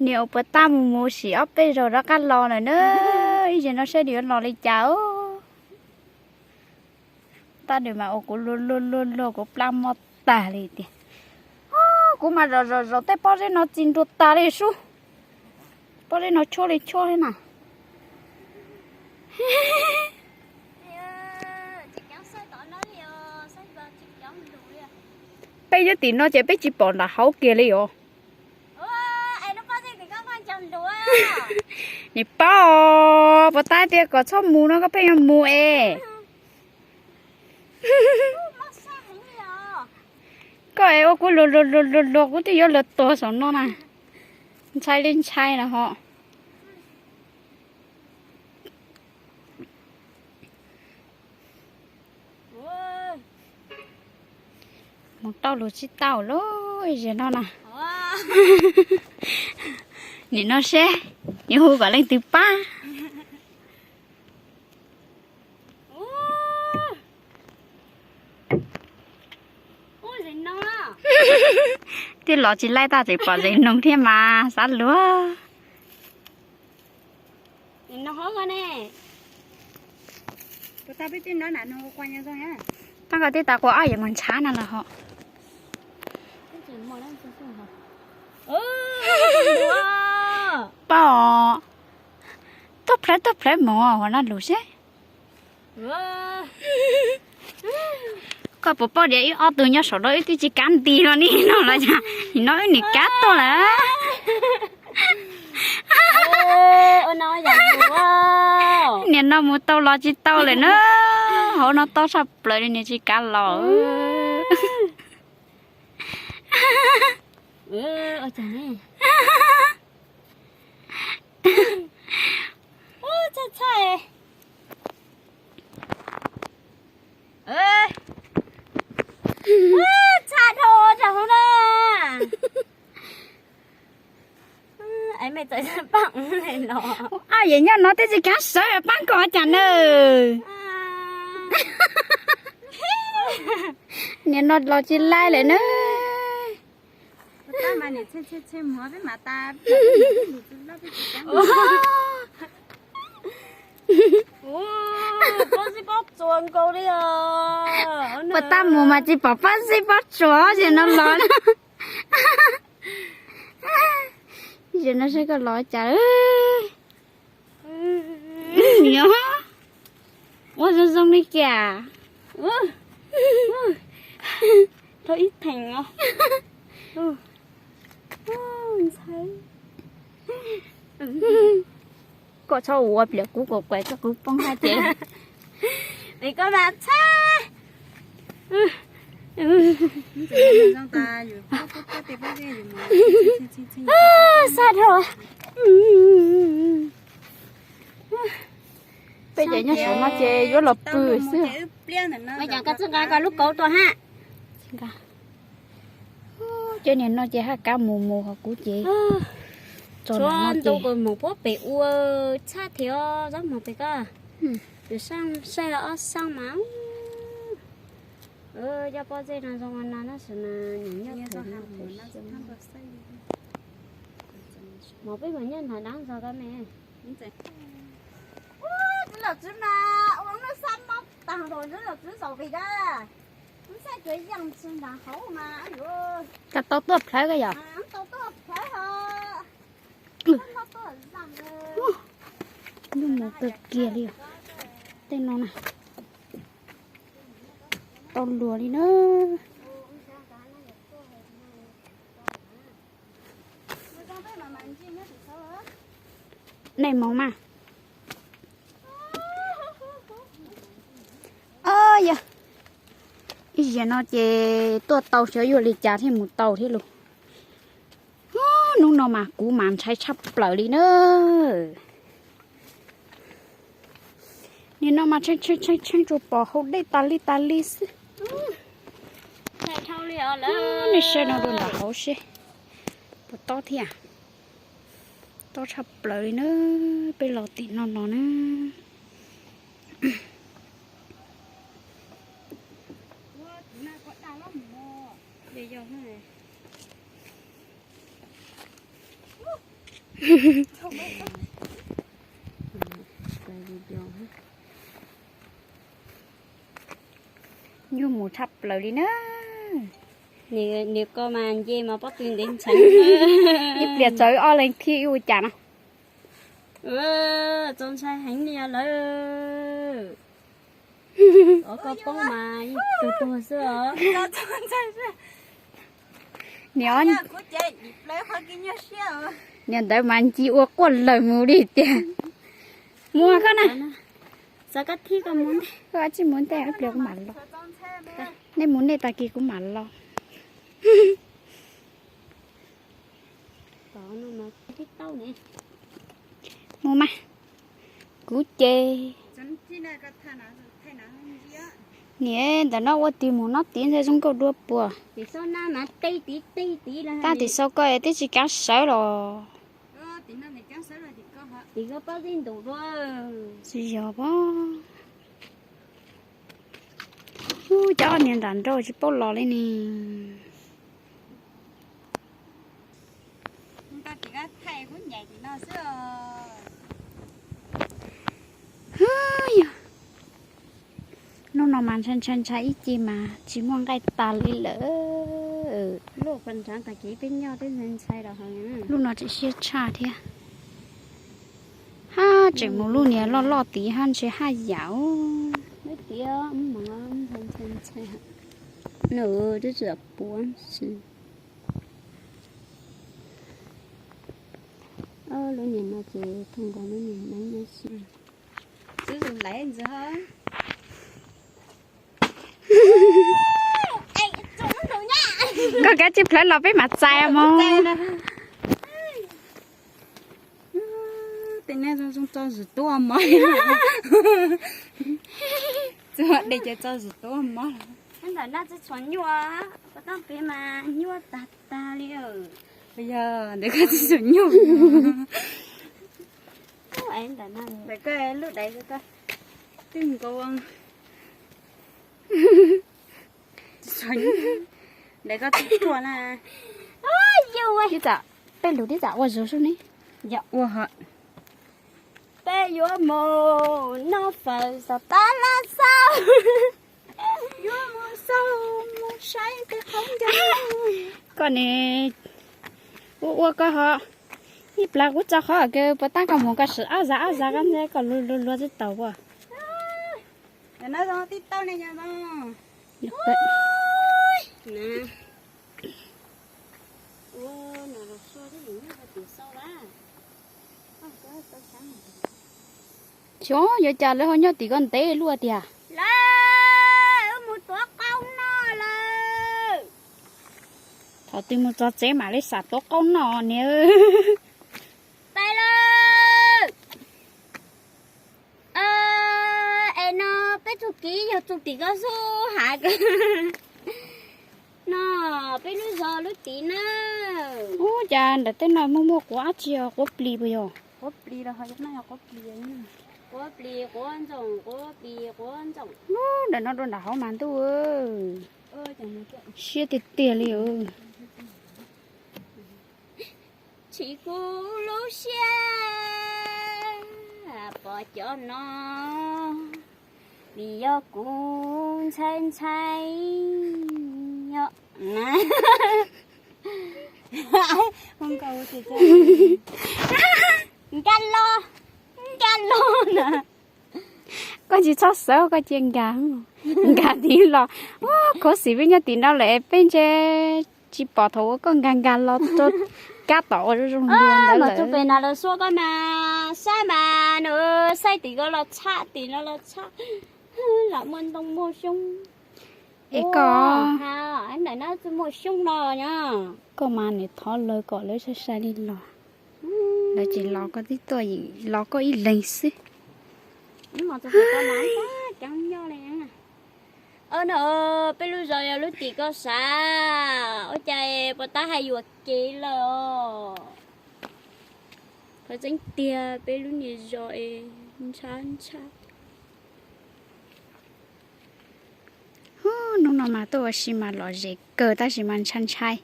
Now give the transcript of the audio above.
Niam ua puas tab mus mus sim ob peb zaug rov qab los lawm na, ib zaug no saib nws yuav los li cas os. Tab nws mas ua kuv luag luag luag luag kuv plab mob tag li tiag. Kuv mas zom zom zom tej pob zeb no txi nrua tas li sub. Pob zeb no tshuab li tshuab li na. Peb nyob tim no ces peb tsis pom nram hauv kiag li os. Nim paub os, puas tab tias kom txhob mus no koj pheej yuav mus es. Koj es ua kuv luag luag luag luag luag kuv twb yuav luag tuag saum no na. Ntshai li ntshai na ho. Mus tau lus tsis tau lub zem no na. Nim no seb yuav hu kom leej twg pab. Twb los tsis laij tab tseem pom zem noog thiab mas xav luag. Tab nkaus tib tas qua ob yam mas ntshav no los ho. Pom tuaj plhawv tuaj plhawv mus hov no lus seb. Koj puas paub tias ib ob tug nyob saum no wb twb tsis kav nti los ni no los cas nim no wb nim kav tuaj lawm. Nim no mus tau los tsis tau lawm na. Hauv no tob tshaj plaws li nim tsis kav los. Txhaj dhau rau hauv na. Ab, yam nyob no twb tsis kav sawv pab koj cas na. Nim no los tsis laij lawm na. Puas tab mus mas tsis pom pob zeb pob tsuas ces no los na. Ces no seb koj los cas. Ua zoo zoo li cas. Rau ib theem os. Koj txhob ua pliam kuv kom kuv poob hab ces. Es koj mas txhab. Xaj dhau. Peb ces nyob saum no ces yuav los pw xwb. Ua cas koj txawj nqa koj lub kauv tuaj hab. Ces nim no ces haj kav mus mus hos kuv ces txog no ces mus puab pem ua txhab thiab zaub mov pem koj. Pem saib ob saab mas. Cov pob zeb no zoo ua no tab sis mas nws nyob, mov peb mus nyob nrog dab ntxog koj me. Ub, tus lom tswv mas ua lub xab mob tag nrho, lub lom tswv xaus vim dab, lub xab cuav yeej tsis nrag hauv mas. Koj tau tuaj plhawv koj yom? Tau tuaj plhawv ho. Lub mus kawg kiag li os. Tej no na, tau luag li na. Nej moog mas. Yog ib zaug no ces tuaj tau xyov yuav li cas thiaj mus tau thiab lauj. Hnub no mas kuv mas ntshai tshaj plaws li na. Nim no mas tshee tshee tshee tshee tsuas pom hauv dej tas li tas li xwb. Nej saib no rau nram hauv seb puas tob thiab. Tob tshaj plaws li na, peb los tim no los na. Nyuaj mus tshaj plaws li na. Nws ko mas nce mas pob tw ntev ntshai. Ib pliag txawv ob leeg thiab ua cas no. Txaus ntshai heev li lawm. Ov koj poob mas ib tug tuag xwb os. Niam, niam ntawd mas nci ua quaj lawg mus li tiag. Muaj koj na. Xav koj thib koj mus ntej. Koj tsis mus ntej ib pliag kuv mam los. Nej mus nej tag kis kuv mam los. Mus mas, kuv ces. Niam, ntawm no ua tim mus no tid ntxhais zoo nkauj dua puas? Tab tim sau koj twb tsis kav sawv los. Tsis yog pob. Ub, cov niag nram nraud tsis paub los li ne. Yog, hnub no mas ntshai ntshai ntshai ib ce mas tsis muaj nqaij tas li lawm. Lub no tseem siab tshaj thiab. Haj tseem mus lub niag loj loj tid haj ntshe haj yam. Lub niag no ces thooj nkaus lub niag neeb no xwb. Twb zus laiv ntxiv. Koj kav tsij plhawv los peb mam txais mog. Tej no zoo zoo tso zis tub mov. Txog de ces tso zis tub mov. Ntawm no tsis tshua nyuaj, koj tau piv mas nyuaj tag tag li. Yog ntawm koj tsis tshua nyuaj. Ntawm koj lub daiv twb nkaus. Ntawm koj twb ruaj na. Ib tsam peb lug tib tsam ua zog sub ne. Yog ua ho. Peb yuav mus noj fawm saum tab laj xauj. Yuav mus xauj mus saib tej qhov ncauj. Koj ne, ua ua koj ho. Ib plag kuv tso qhov kawg puas tab koj mus koj sim ab zag ab zag koj nthe koj luag luag luag tib taus ua. Tib tauj ne yog no. Xyov yuav cas lawv ho nyob tim ko ntev luaj tiag. Lawv mus tuav qaub noj lawm. Thaum twg mus txog tsev mam li xam tuav qaub noj niam. Tais lawm. Es no peb txuj kev yog txuj tim ko xub hav ko. No peb lub zos lub tim na. Ub, cas ntawm tej no muaj muaj quav dab tsi os, quav plis puas yog? Quav plis los ho yog quav plis, quav plis quav ntxoom, quav plis quav ntxoom. Ub, ntawm no dua nram hauv mas ntuj. Siab tiag tiag li. Tsis kuv lub siab pom cov no, vim yog kuv ntshai ntshai. Nkag los, nkag los na. Koj tsis txhob xawv, koj cia nkag, nkag tid los. Khuv xim peb nyob tim no lawm peb ntshe tsis pom thaum uas koj nkag nkag los rau kab tom ua zoo zoo ntawd lawm. Tus pem no los xua koj mas saib mas nws saib tim ko los tshaj tim no los tshaj. Lam muaj ntoo muaj xyoob. Es koj, ntawm no tsis muaj xyoob no nyob. Koj mas nws thov lawv kom lawv sai sai li los. Lawv tsis los koj twb tuaj, los koj ib leeg xwb. Cov nyob li no, peb lub zos yog lub tim koj sav, ua cas puas tab hais yuam kev lawm os. Qhov tseeb tiag peb lub niag zos es ntshab ntshab. Hnub no mas tuaj ua si mas lom zem kawg tab sis mas ntshai ntshai.